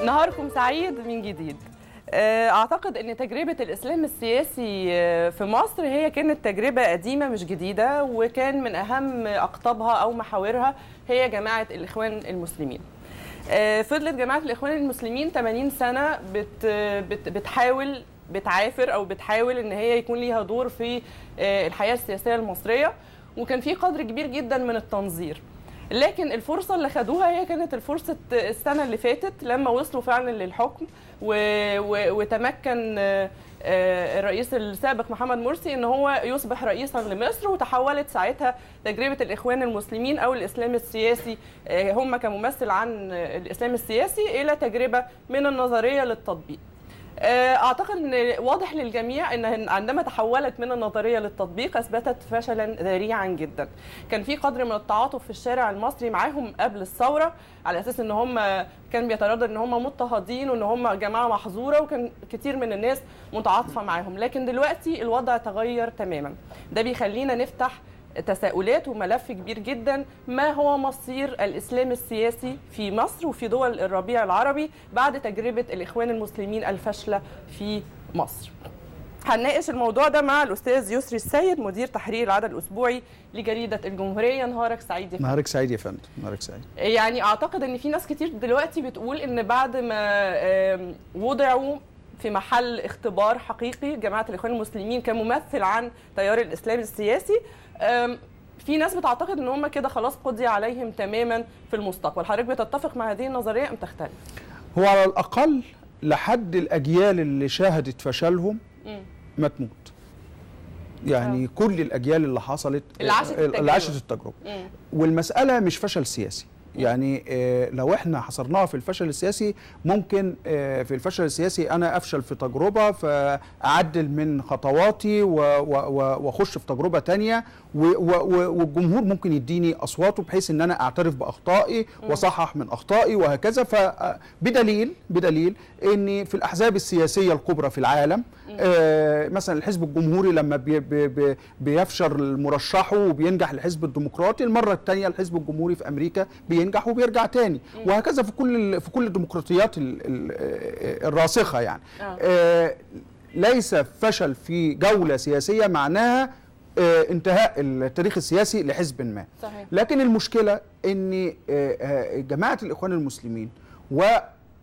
نهاركم سعيد من جديد. أعتقد أن تجربة الإسلام السياسي في مصر هي كانت تجربة قديمة مش جديدة، وكان من أهم أقطابها أو محاورها هي جماعة الإخوان المسلمين. فضلت جماعة الإخوان المسلمين 80 سنة بتحاول بتعافر أو بتحاول أن هي يكون ليها دور في الحياة السياسية المصرية، وكان في قدر كبير جدا من التنظير. لكن الفرصة اللي خدوها هي كانت الفرصة السنة اللي فاتت لما وصلوا فعلا للحكم وتمكن الرئيس السابق محمد مرسي ان هو يصبح رئيسا لمصر، وتحولت ساعتها تجربة الإخوان المسلمين أو الإسلام السياسي هم كممثل عن الإسلام السياسي إلى تجربة من النظرية للتطبيق. أعتقد أن واضح للجميع أن عندما تحولت من النظرية للتطبيق أثبتت فشلا ذريعا جدا. كان في قدر من التعاطف في الشارع المصري معاهم قبل الثورة على أساس أن هم كان بيتردد أن هم مضطهدين وأن هم جماعة محظورة، وكان كتير من الناس متعاطفة معاهم. لكن دلوقتي الوضع تغير تماما. ده بيخلينا نفتح تساؤلات وملف كبير جدا، ما هو مصير الإسلام السياسي في مصر وفي دول الربيع العربي بعد تجربة الإخوان المسلمين الفاشلة في مصر؟ هنناقش الموضوع ده مع الأستاذ يسري السيد، مدير تحرير العدد الأسبوعي لجريدة الجمهورية. نهارك سعيد يا فندم. نهارك سعيد يا فندم. نهارك سعيد. يعني أعتقد أن في ناس كتير دلوقتي بتقول أن بعد ما وضعوا في محل اختبار حقيقي جماعة الإخوان المسلمين كممثل عن تيار الإسلام السياسي، في ناس بتعتقد ان هم كده خلاص قضي عليهم تماما في المستقبل. حضرتك بتتفق مع هذه النظرية أم تختلف؟ هو على الأقل لحد الأجيال اللي شاهدت فشلهم ما تموت. يعني كل الأجيال اللي حصلت اللي عاشت التجربة. والمسألة مش فشل سياسي. يعني لو احنا حصرناها في الفشل السياسي، ممكن في الفشل السياسي انا افشل في تجربة فاعدل من خطواتي واخش في تجربة تانية، والجمهور ممكن يديني اصواته بحيث ان انا اعترف باخطائي واصحح من اخطائي وهكذا. فبدليل ان في الاحزاب السياسية الكبرى في العالم، مثلا الحزب الجمهوري لما بيفشل مرشحة وبينجح الحزب الديمقراطي، المرة الثانية الحزب الجمهوري في امريكا بينجح وبيرجع تاني، وهكذا في كل الديمقراطيات الراسخة. يعني ليس فشل في جولة سياسية معناها انتهاء التاريخ السياسي لحزب ما. صحيح. لكن المشكلة ان جماعة الاخوان المسلمين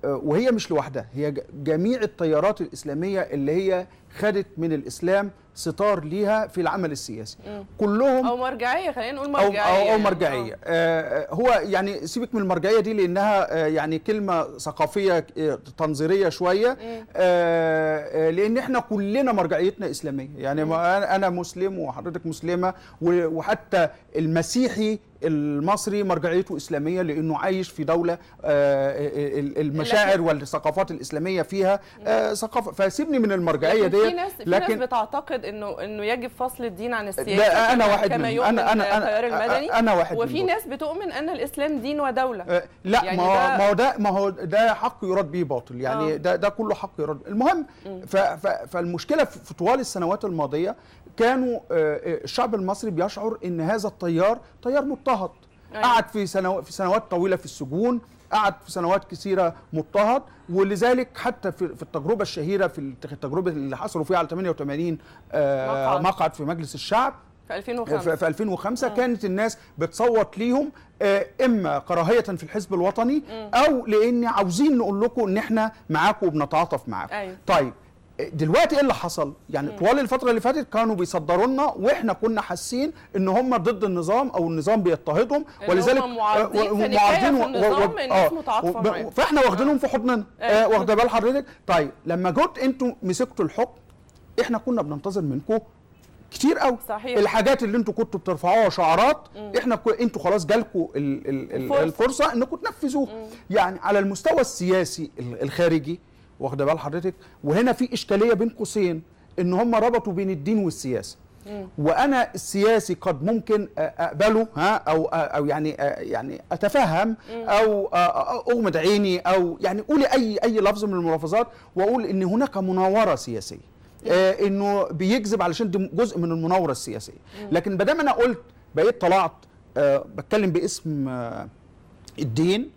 وهي مش لوحدها، هي جميع التيارات الإسلامية اللي هي خدت من الإسلام ستار ليها في العمل السياسي كلهم، أو مرجعية، خلينا نقول مرجعية أو مرجعية. هو يعني سيبك من المرجعية دي لأنها يعني كلمة ثقافية تنظيرية شوية، لأن احنا كلنا مرجعيتنا إسلامية. يعني أنا مسلم وحضرتك مسلمة، وحتى المسيحي المصري مرجعيته إسلامية لأنه عايش في دولة المشاعر والثقافات الإسلامية فيها ثقافة. فسيبني من المرجعية دي. لكن في ناس بتعتقد انه يجب فصل الدين عن السياسة. لا، انا واحد كما منهم. يؤمن انا التيار المدني. انا واحد. وفي ناس بتؤمن ان الاسلام دين ودولة. لا، يعني ما هو ده حق يراد به باطل. يعني ده كله حق يراد. المهم فالمشكلة في طوال السنوات الماضية كانوا الشعب المصري بيشعر ان هذا التيار تيار مضطهد. قعد في سنوات طويلة في السجون، قعد في سنوات كثيرة مضطهد، ولذلك حتى في التجربة الشهيرة، في التجربة اللي حصلوا فيها على 88 مقعد في مجلس الشعب في 2005 كانت الناس بتصوت ليهم إما كراهية في الحزب الوطني أو لأن عاوزين نقول لكم إن إحنا معاكم وبنتعاطف معاكم. طيب دلوقتي ايه اللي حصل؟ يعني طوال الفترة اللي فاتت كانوا بيصدروا لنا واحنا كنا حاسين ان هم ضد النظام او النظام بيضطهدهم، ولذلك معارضين الناس متعاطفه معاهم، فاحنا واخدينهم في حضننا. واخده بال حضرتك؟ طيب لما جيت انتوا مسكتوا الحكم، احنا كنا بننتظر منكم كتير قوي. صحيح. الحاجات اللي انتوا كنتوا بترفعوها شعارات، احنا انتوا خلاص جالكم الفرصة انكم تنفذوها. يعني على المستوى السياسي الخارجي، واخده بال حضرتك، وهنا في اشكالية بين قوسين ان هم ربطوا بين الدين والسياسة. وانا السياسي قد ممكن اقبله، ها، او يعني اتفهم او اغمض عيني، او يعني قولي اي لفظ من الملافظات، واقول ان هناك مناوره سياسية، انه بيكذب علشان دي جزء من المناوره السياسية. لكن ما دام انا قلت بقيت طلعت بتكلم باسم الدين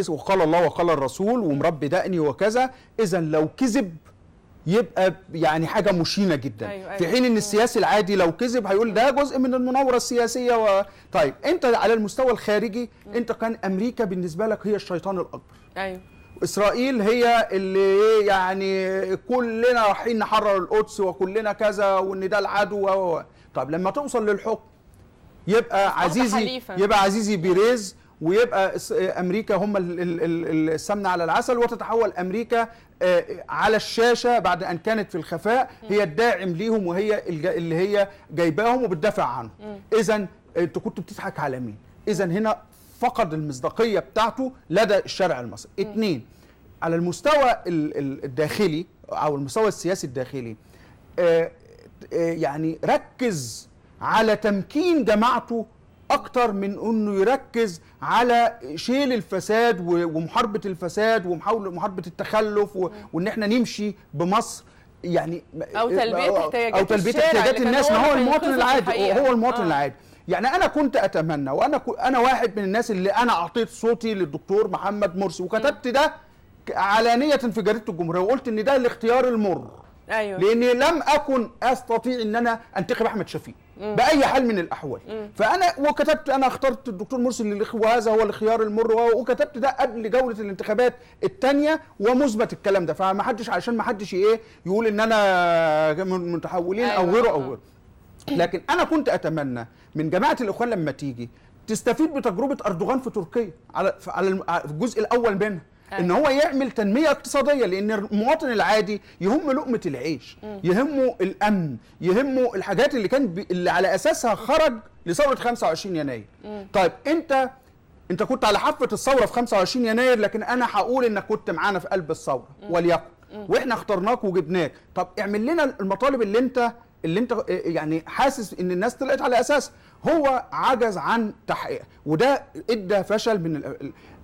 وقال الله وقال الرسول ومربي دقني وكذا. اذا لو كذب يبقى يعني حاجة مشينة جدا. أيوة. في حين ان السياسي العادي لو كذب هيقول ده جزء من المناوره السياسية طيب انت على المستوى الخارجي انت كان امريكا بالنسبة لك هي الشيطان الاكبر. ايوه. اسرائيل هي اللي يعني كلنا رايحين نحرر القدس وكلنا كذا وان ده العدو طيب لما توصل للحكم يبقى عزيزي، يبقى عزيزي بيريز، ويبقى امريكا هم السمنة على العسل، وتتحول امريكا على الشاشة بعد ان كانت في الخفاء هي الداعم ليهم وهي اللي هي جايباهم وبتدافع عنهم. اذا انت كنت بتضحك على مين؟ اذا هنا فقد المصداقية بتاعته لدى الشارع المصري. اثنين، على المستوى الداخلي او المستوى السياسي الداخلي، يعني ركز على تمكين جماعته اكتر من انه يركز على شيل الفساد ومحاربه الفساد ومحاربه التخلف وان احنا نمشي بمصر يعني او تلبية احتياجات الناس. ما هو المواطن العادي، هو المواطن العادي. يعني انا كنت اتمنى، وانا انا واحد من الناس اللي انا اعطيت صوتي للدكتور محمد مرسي وكتبت ده علانية في جريدة الجمهورية، وقلت ان ده الاختيار المر. أيوة. لاني لم اكن استطيع ان انا انتخب احمد شفيق باي حال من الاحوال. فانا وكتبت، انا اخترت الدكتور مرسي وهذا هو الخيار المر، وكتبت ده قبل جولة الانتخابات الثانية ومثبت الكلام ده، فما حدش، عشان ما حدش ايه يقول ان انا من متحولين. أيوة. او غيره او غيره. لكن انا كنت اتمنى من جماعة الاخوان لما تيجي تستفيد بتجربه اردوغان في تركيا على الجزء الاول منها. أيوة. ان هو يعمل تنمية اقتصادية، لان المواطن العادي يهم لقمة العيش، يهمه الامن، يهمه الحاجات اللي كان اللي على اساسها خرج لثوره 25 يناير. طيب انت كنت على حافة الثورة في 25 يناير، لكن انا هقول انك كنت معانا في قلب الثورة وليكن، واحنا اخترناك وجبناك. طب اعمل لنا المطالب اللي انت يعني حاسس ان الناس طلعت على اساسها. هو عجز عن تحقيقها، وده ادى فشل. من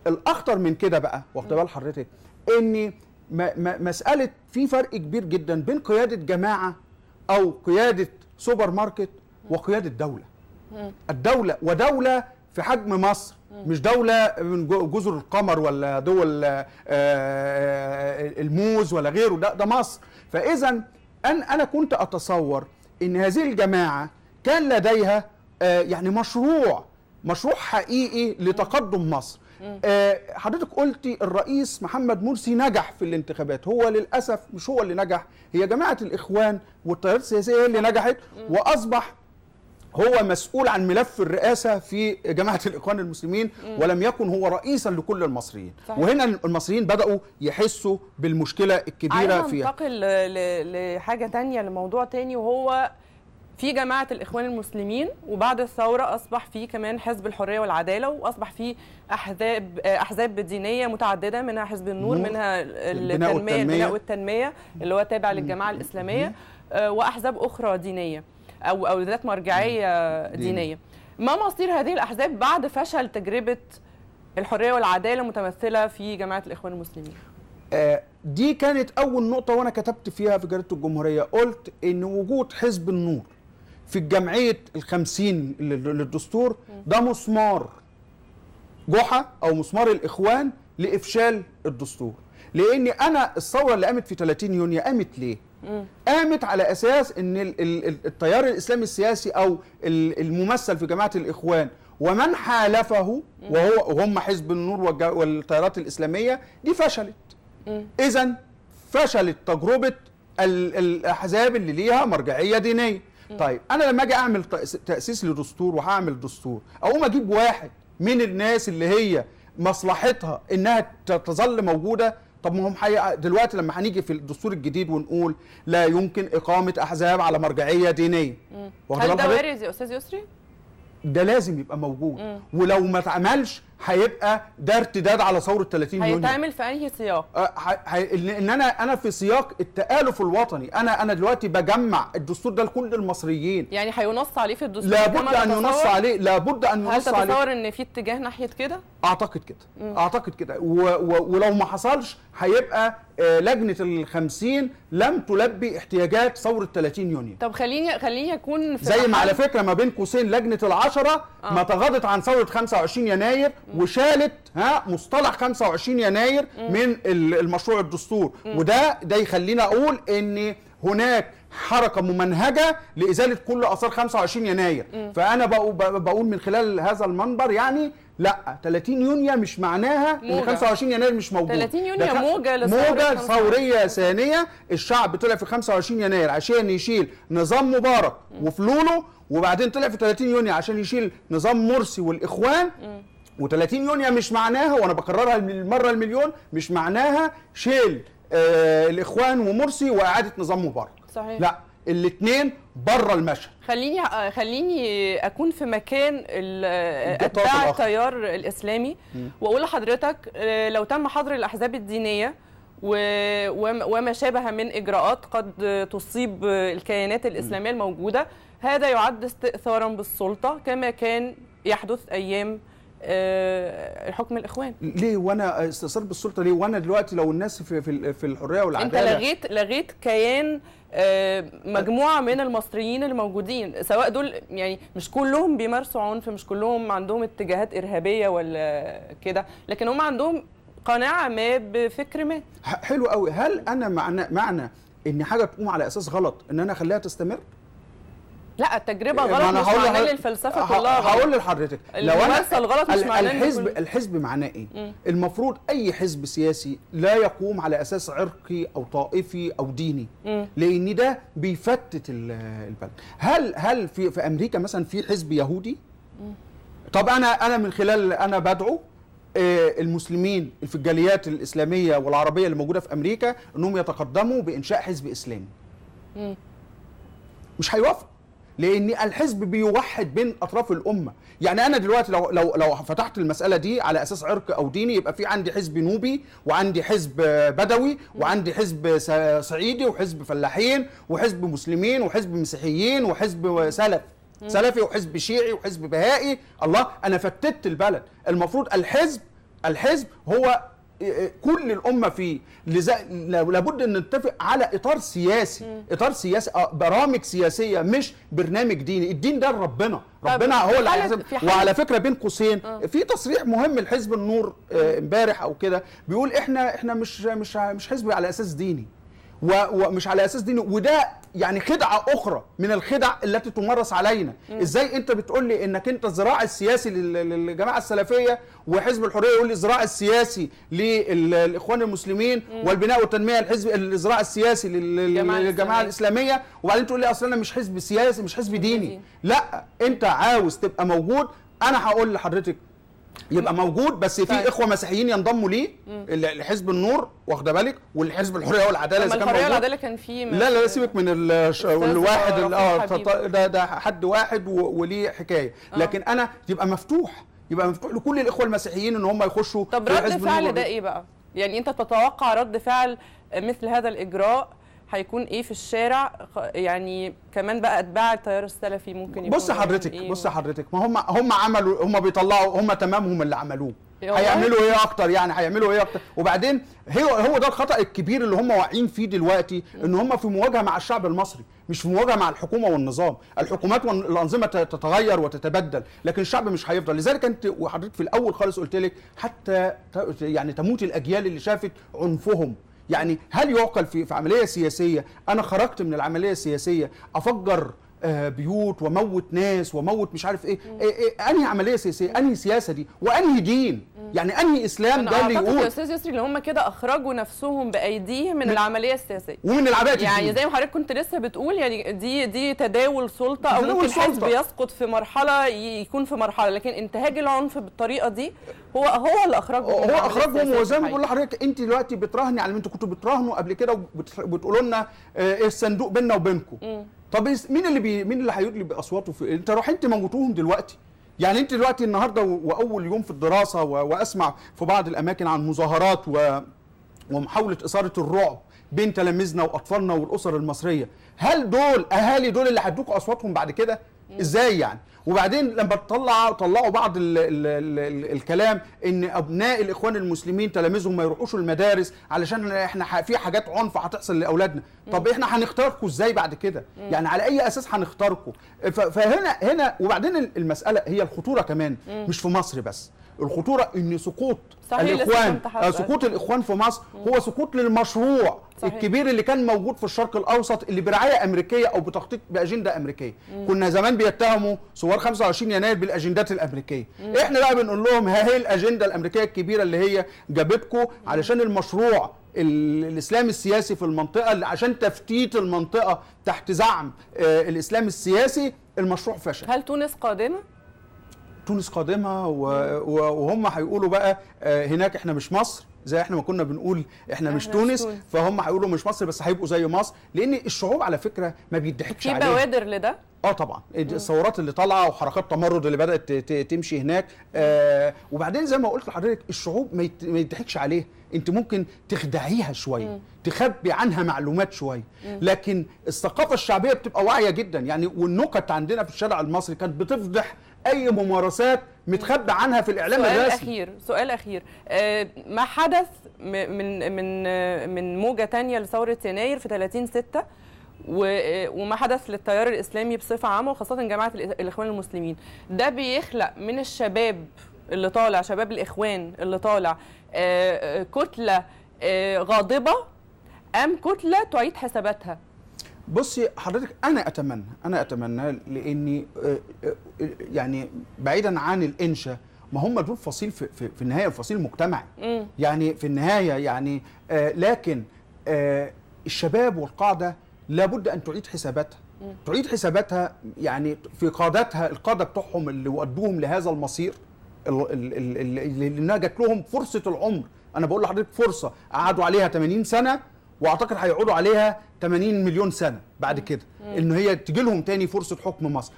الاخطر من كده بقى، واخد بال حضرتك، ان مسالة في فرق كبير جدا بين قيادة جماعة او قيادة سوبر ماركت وقيادة دولة. الدولة، ودولة في حجم مصر، مش دولة من جزر القمر ولا دول الموز ولا غيره، ده مصر. فاذا انا كنت اتصور ان هذه الجماعة كان لديها يعني مشروع حقيقي لتقدم مصر. حضرتك قلتي الرئيس محمد مرسي نجح في الانتخابات، هو للأسف مش هو اللي نجح، هي جماعة الإخوان والتيارات السياسية هي اللي نجحت، وأصبح هو مسؤول عن ملف الرئاسة في جماعة الإخوان المسلمين، ولم يكن هو رئيسا لكل المصريين. صحيح. وهنا المصريين بدأوا يحسوا بالمشكلة الكبيرة فيها. عايز ننتقل لحاجة تانية، لموضوع تاني، وهو في جماعة الإخوان المسلمين، وبعد الثورة أصبح في كمان حزب الحرية والعدالة، وأصبح في أحزاب دينية متعددة، منها حزب النور، منها البناء والتنمية اللي هو تابع للجماعة الإسلامية، وأحزاب أخرى دينية أو ذات مرجعية دينية. ما مصير هذه الأحزاب بعد فشل تجربة الحرية والعدالة متمثلة في جماعة الإخوان المسلمين؟ دي كانت أول نقطة وأنا كتبت فيها في جريدة الجمهورية، قلت إن وجود حزب النور في الجمعية 50 للدستور ده مسمار جحا أو مسمار الإخوان لإفشال الدستور. لأن أنا الثورة اللي قامت في 30 يونيو قامت ليه؟ قامت على أساس إن التيار الإسلامي السياسي أو الممثل في جماعة الإخوان ومن حالفه وهم حزب النور والتيارات الإسلامية دي فشلت. إذن فشلت تجربة الأحزاب اللي ليها مرجعية دينية. طيب انا لما اجي اعمل تاسيس لدستور وهعمل دستور، اقوم اجيب واحد من الناس اللي هي مصلحتها انها تظل موجودة. طب ما هم دلوقتي لما هنيجي في الدستور الجديد ونقول لا يمكن اقامه احزاب على مرجعية دينية، هل ده وارد يا استاذ يسري؟ ده لازم يبقى موجود، ولو ما اتعملش هيبقى ده ارتداد على ثورة 30 يونيو. هيتعمل في انهي سياق؟ ان انا في سياق التآلف الوطني، انا دلوقتي بجمع الدستور ده لكل المصريين. يعني هينص عليه في الدستور؟ لابد ان ينص عليه، لابد ان ينص عليه. هل تتصور ان في اتجاه ناحية كده؟ اعتقد كده، اعتقد كده. ولو ما حصلش هيبقى لجنة 50 لم تلبي احتياجات ثورة 30 يونيو. طب خليني اكون في زي ما على فكرة ما بين قوسين لجنة 10 ما تغاضت عن ثورة 25 يناير وشالت مصطلح 25 يناير من المشروع الدستور. وده يخلينا اقول ان هناك حركة ممنهجه لازالة كل اثار 25 يناير. فانا بقول من خلال هذا المنبر يعني لا، 30 يونيو مش معناها ان 25 يناير مش موجود. 30 يونيو موجه ثورية ثانية. الشعب طلع في 25 يناير عشان يشيل نظام مبارك وفلوله، وبعدين طلع في 30 يونيو عشان يشيل نظام مرسي والاخوان. و30 يونيو مش معناها، وانا بكررها المرة المليون، مش معناها شيل الاخوان ومرسي واعاده نظام مبارك. صحيح. لا، الاثنين بره المشهد. خليني اكون في مكان اتباع التيار الاسلامي واقول لحضرتك لو تم حظر الاحزاب الدينية وما شابه من اجراءات قد تصيب الكيانات الاسلامية الموجودة، هذا يعد استئثارا بالسلطة كما كان يحدث ايام الحكم الاخوان. ليه وانا استئثار بالسلطة ليه؟ وانا دلوقتي لو الناس في الحرية والعدالة، انت لغيت كيان مجموعة من المصريين الموجودين، سواء دول يعني مش كلهم بيمارسوا عنف، مش كلهم عندهم اتجاهات ارهابية ولا كده، لكن هم عندهم قناعة ما بفكر ما. حلو قوي. هل انا معنى ان حاجة تقوم على اساس غلط ان انا اخليها تستمر؟ لا، التجربة غلط مش معناه ان الفلسفة كلها غلط. هقول لحضرتك لو انا الغلط مش معناه الحزب معناه ايه؟ المفروض اي حزب سياسي لا يقوم على اساس عرقي او طائفي او ديني، لان ده بيفتت البلد. هل في امريكا مثلا في حزب يهودي؟ طب انا من خلال انا بدعو المسلمين في الجاليات الاسلامية والعربية اللي موجودة في امريكا انهم يتقدموا بانشاء حزب اسلامي. مش هيوافق، لان الحزب بيوحد بين اطراف الامة. يعني انا دلوقتي لو فتحت المسالة دي على اساس عرق او ديني، يبقى في عندي حزب نوبي وعندي حزب بدوي وعندي حزب صعيدي وحزب فلاحين وحزب مسلمين وحزب مسيحيين وحزب سلفي وحزب شيعي وحزب بهائي. الله، انا فتت البلد. المفروض الحزب هو كل الأمة فيه. لابد أن نتفق على إطار سياسي، إطار سياسي، برامج سياسية، مش برنامج ديني. الدين ده ربنا هو اللي هيحاسب. وعلى فكرة بين قوسين في تصريح مهم لحزب النور امبارح أو كده، بيقول إحنا مش حزب على أساس ديني، ومش على اساس ديني. وده يعني خدعه اخرى من الخدع التي تمارس علينا. ازاي انت بتقول لي انك انت الذراع السياسي للجماعة السلفية، وحزب الحرية يقول لي الذراع السياسي للاخوان المسلمين، والبناء والتنمية الحزب الذراع السياسي للجماعة الاسلامية، وبعدين تقول لي اصل انا مش حزب سياسي، مش حزب ديني. لا، انت عاوز تبقى موجود. انا هقول لحضرتك يبقى موجود، بس في اخوه مسيحيين ينضموا ليه لحزب النور، واخده بالك، والحزب الحرية والعدالة. اذا كان الحرية والعدالة كان في لا لا سيبك من الواحد ده حد واحد وليه حكاية. لكن انا يبقى مفتوح، يبقى مفتوح لكل الاخوة المسيحيين ان هم يخشوا. طب رد فعل ده ايه بقى؟ يعني انت تتوقع رد فعل مثل هذا الاجراء هيكون ايه في الشارع؟ يعني كمان بقى اتباع التيار السلفي ممكن يكون. بص حضرتك إيه؟ بص حضرتك، ما هم عملوا، هم بيطلعوا، هم تمامهم اللي عملوه، هيعملوا ايه اكتر؟ يعني هيعملوا ايه اكتر؟ وبعدين هو ده الخطأ الكبير اللي هم واقعين فيه دلوقتي، ان هم في مواجهة مع الشعب المصري، مش في مواجهة مع الحكومة والنظام. الحكومات والانظمة تتغير وتتبدل، لكن الشعب مش هيفضل. لذلك انت وحضرتك في الاول خالص قلت لك حتى يعني تموت الاجيال اللي شافت عنفهم. يعني هل يعقل في عملية سياسية، انا خرجت من العملية السياسية افجر بيوت وموت ناس وموت مش عارف ايه، إيه انهي عملية سياسية، انهي سياسة دي، وانهي دين؟ يعني انهي اسلام ده اللي يقول؟ يا استاذ يسري اللي هم كده اخرجوا نفسهم بايديهم من العملية السياسية ومن العباءة. يعني زي ما حضرتك كنت لسه بتقول، يعني دي تداول سلطة، او ممكن حزب يسقط في مرحلة، يكون في مرحلة، لكن انتهاج العنف بالطريقة دي هو اللي اخرجهم، هو اخرجهم. وزي ما بقول لحضرتك، انت دلوقتي بتراهني على اللي انتوا كنتوا بتراهنوا قبل كده، وبتقولوا لنا ايه الصندوق بيننا وبينكم. طب مين اللي هيدلي باصواته في؟ انت رايحين تموتوهم دلوقتي. يعني انت دلوقتي النهارده واول يوم في الدراسة، واسمع في بعض الاماكن عن مظاهرات ومحاولة اثاره الرعب بين تلاميذنا واطفالنا والاسر المصرية. هل دول اهالي دول اللي هيدوكوا اصواتهم بعد كده؟ ازاي يعني؟ وبعدين لما طلعوا بعض ال ال ال الكلام ان ابناء الاخوان المسلمين تلاميذهم ما يروحوش المدارس علشان احنا في حاجات عنف هتحصل لاولادنا. طب احنا هنختاركم ازاي بعد كده؟ يعني على اي اساس هنختاركم؟ فهنا وبعدين المسالة هي الخطورة كمان مش في مصر بس، الخطورة ان سقوط الاخوان، سقوط الاخوان في مصر هو سقوط للمشروع الكبير اللي كان موجود في الشرق الاوسط، اللي برعاية امريكية او بتخطيط باجنده امريكية. كنا زمان بيتهموا ثوار 25 يناير بالاجندات الامريكية. احنا بقى بنقول لهم ها هي الاجندة الامريكية الكبيرة اللي هي جابتكم علشان المشروع الاسلام السياسي في المنطقة، عشان تفتيت المنطقة تحت زعم الاسلام السياسي. المشروع فشل. هل تونس قادمة؟ تونس قادمة، وهم هيقولوا بقى هناك احنا مش مصر، زي احنا ما كنا بنقول احنا مش تونس، فهم هيقولوا مش مصر بس هيبقوا زي مصر، لان الشعوب على فكرة ما بيضحكش عليها. في بوادر لده؟ طبعا الثورات اللي طالعه وحركات تمرد اللي بدات تمشي هناك. وبعدين زي ما قلت لحضرتك الشعوب ما يضحكش عليها، انت ممكن تخدعيها شوية، تخبي عنها معلومات شوية، لكن الثقافة الشعبية بتبقى واعية جدا يعني. والنكت عندنا في الشارع المصري كانت بتفضح اي ممارسات متخبى عنها في الاعلام الرسمي. سؤال اخير، ما حدث من من من موجه ثانية لثوره يناير في 30/6 وما حدث للتيار الاسلامي بصفة عامة وخاصة جماعة الاخوان المسلمين، ده بيخلق من الشباب اللي طالع، شباب الاخوان اللي طالع، كتلة غاضبه ام كتلة تعيد حساباتها؟ بصي حضرتك، انا اتمنى لاني يعني بعيدا عن الانشاء، ما هم دول فصيل في النهاية، فصيل مجتمعي يعني في النهاية يعني، لكن الشباب والقاعدة لابد ان تعيد حساباتها، تعيد حساباتها يعني في قادتها، القادة بتوعهم اللي ودوهم لهذا المصير، اللي انها جات لهم فرصة العمر. انا بقول لحضرتك فرصة قعدوا عليها 80 سنة، واعتقد هيقعدوا عليها 80 مليون سنة بعد كده، ان هي تجي لهم تاني فرصة حكم مصر.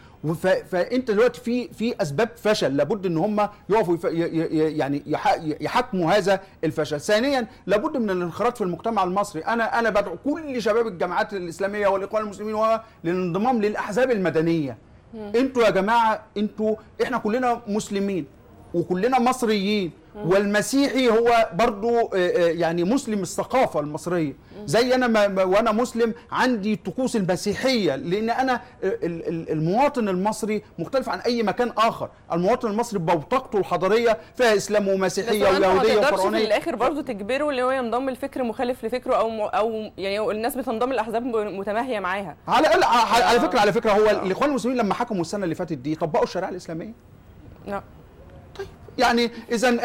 فانت دلوقتي في اسباب فشل، لابد ان هم يقفوا يعني يحاكموا هذا الفشل. ثانيا لابد من الانخراط في المجتمع المصري. انا بدعو كل شباب الجامعات الاسلامية والاخوان المسلمين للانضمام للاحزاب المدنية. انتوا يا جماعة، احنا كلنا مسلمين وكلنا مصريين، والمسيحي هو برضو يعني مسلم الثقافة المصرية، زي أنا وأنا مسلم عندي طقوس المسيحية، لأن أنا المواطن المصري مختلف عن أي مكان آخر. المواطن المصري بوتقته الحضارية فيها إسلام ومسيحية ويهودية وفرعونية. في الآخر برضو تجبره اللي هو ينضم لفكر مخالف لفكرة، أو يعني الناس بتنضم لأحزاب متماهية معاها. على فكرة هو الإخوان المسلمين لما حكموا السنة اللي فاتت دي طبقوا الشريعة الإسلامية؟ لا. طيب يعني اذا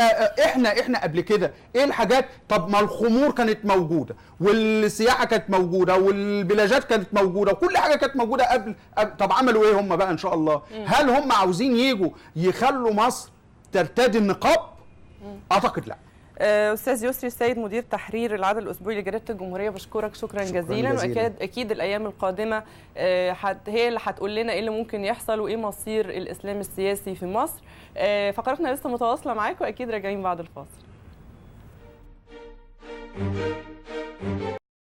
احنا قبل كده ايه الحاجات؟ طب ما الخمور كانت موجودة، والسياحة كانت موجودة، والبلاجات كانت موجودة، وكل حاجة كانت موجودة قبل. طب عملوا ايه هم بقى ان شاء الله؟ هل هم عاوزين يجوا يخلوا مصر ترتدي النقاب؟ اعتقد لا. استاذ يسري السيد، مدير تحرير العدد الاسبوعي لجريده الجمهورية، بشكرك شكرا جزيلا. واكيد اكيد الايام القادمة هي اللي هتقول لنا ايه اللي ممكن يحصل وايه مصير الاسلام السياسي في مصر. فقرتنا لسه متواصلة معاكم، واكيد راجعين بعد الفاصل.